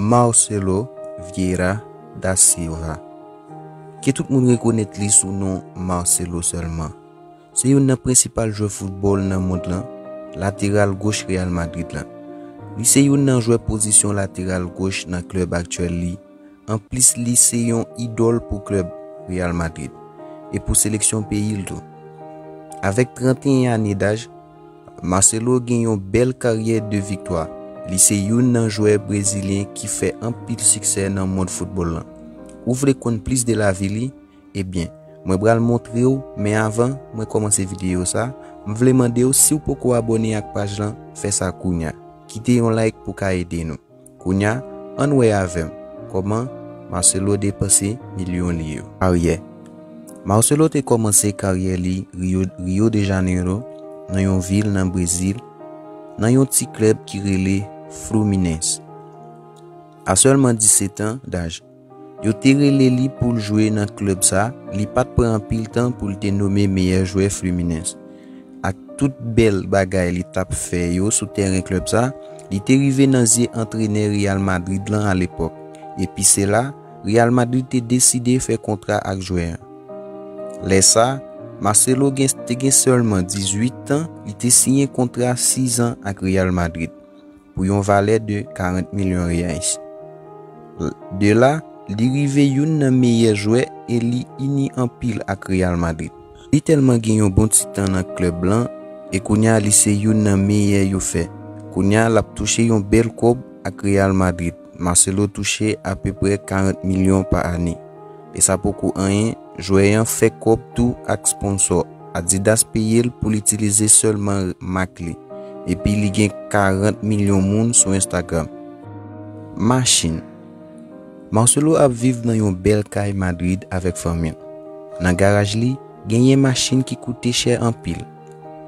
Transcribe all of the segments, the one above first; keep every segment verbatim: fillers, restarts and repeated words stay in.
Marcelo Vieira da Silva. Ke tout moun rekonèt li sou non Marcelo sèlman. Se youn nan prensipal jwè foutbòl nan mond lan, lateral goch Real Madrid lan. Li se youn nan jwè pozisyon lateral goch nan klèb aktyèl li. Anplis, li se yon idòl pou klèb Real Madrid e pou seleksyon peyi l tou. Avèk trannteyen ane daj, Marcelo gen yon bèl karyè de viktwa. Li se youn nan jwè brezilyen ki fè anpil siksè nan mond foutbòl lan. Ou vle konn plis de lavi li? Ebyen, mwen pral montre w, men avan mwen kòmanse videyo sa, m vle mande w, si w poko abòne ak paj lan, fè sa kounya. Kite yon like pou ka ede nou. Kounya, ann wè avè m kòman Marcelo depanse milyon li yo. Karyè. Marcelo te kòmanse karyè li Rio, Rio de Janeiro, nan yon vil nan Brezil, nan yon ti klèb ki rele Fluminense. A sèlman disèt an daj, yo te rele li pou l jwe nan klèb sa, li pa t pran anpil tan pou l te nome meyè jwè Fluminense. Ak tout bèl bagay li t ap fè yo sou tèren klèb sa, li te rive nan zye antrenè Real Madrid lan alepòk. Epi se la, Real Madrid te deside fè kontra ak jwè an. Lè sa, Marcelo gen, te gen sèlman dizuit tan, li te siyen kontra sis an ak Real Madrid pou yon valè de karant milyon reais. De la, li rive youn nan meyè jwè e li ini anpil ak Real Madrid. Li tèlman gen yon bon ti tan nan klèb lan e kounya li se youn nan meyè yo fè. Kounya l ap touche yon bèl kòb ak Real Madrid. Marcelo touche apeprè karant milyon pa ane. E sa poko anyen, jwè an fè kòb tou ak sponsò. Adidas peye l pou l itilize sèlman mak li. Epi li gen karant milyon moun sou Instagram. Machin. Marcelo ap viv nan yon bèl kay Madrid avèk fanmi l. Nan garaj li, genyen machin ki koute chè anpil.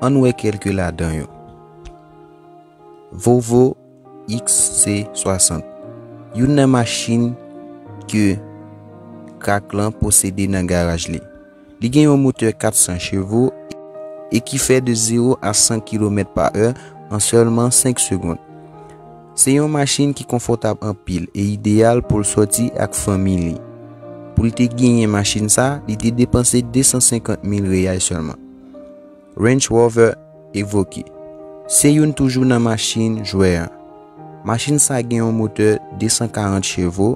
Ann wè kèlke ladan yo. Volvo X C swasant, youn nan machin ke Crack lan posede nan garaj li. Li gen yon motè kat san chevo e ki fè de zewo a san kilomèt pa è an sèlman senk segonn. Se yon machin ki konfòtab anpil e ideyal pou l sòti ak fanmi li. Pou l te genyen machin sa, li te depanse de san senkant mil reyal sèlman. Range Rover Evoque. Se youn toujou nan machin jwè an. Machin sa gen yon motè de san karant chevo,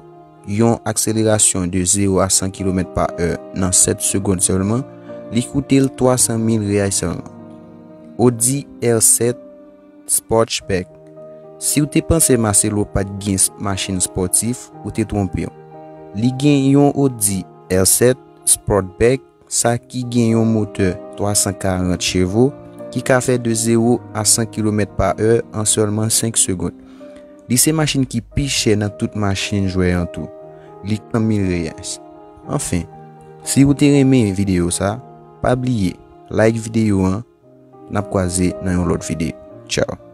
yon akselerasyon de zewo a san kilomèt pa è nan sèt segonn sèlman, li koute l twa san mil reyal sèlman. Audi R sèt Sportback. Si w te panse Marcelo pa t gen s-, machin spòtif, ou te twonpe w. Li gen yon Audi R sèt Sportback, sa ki gen yon motè twa san karant chevo, ki ka fè de zewo a san kilomèt pa è an sèlman senk segonn. Li se machin ki pi chè nan tout machin jwè an tou. Li san mil reyal. Anfen, si w te renmen videyo sa, pa bliye like videyo an, n ap kwaze nan yon lòt videyo. Tchaw.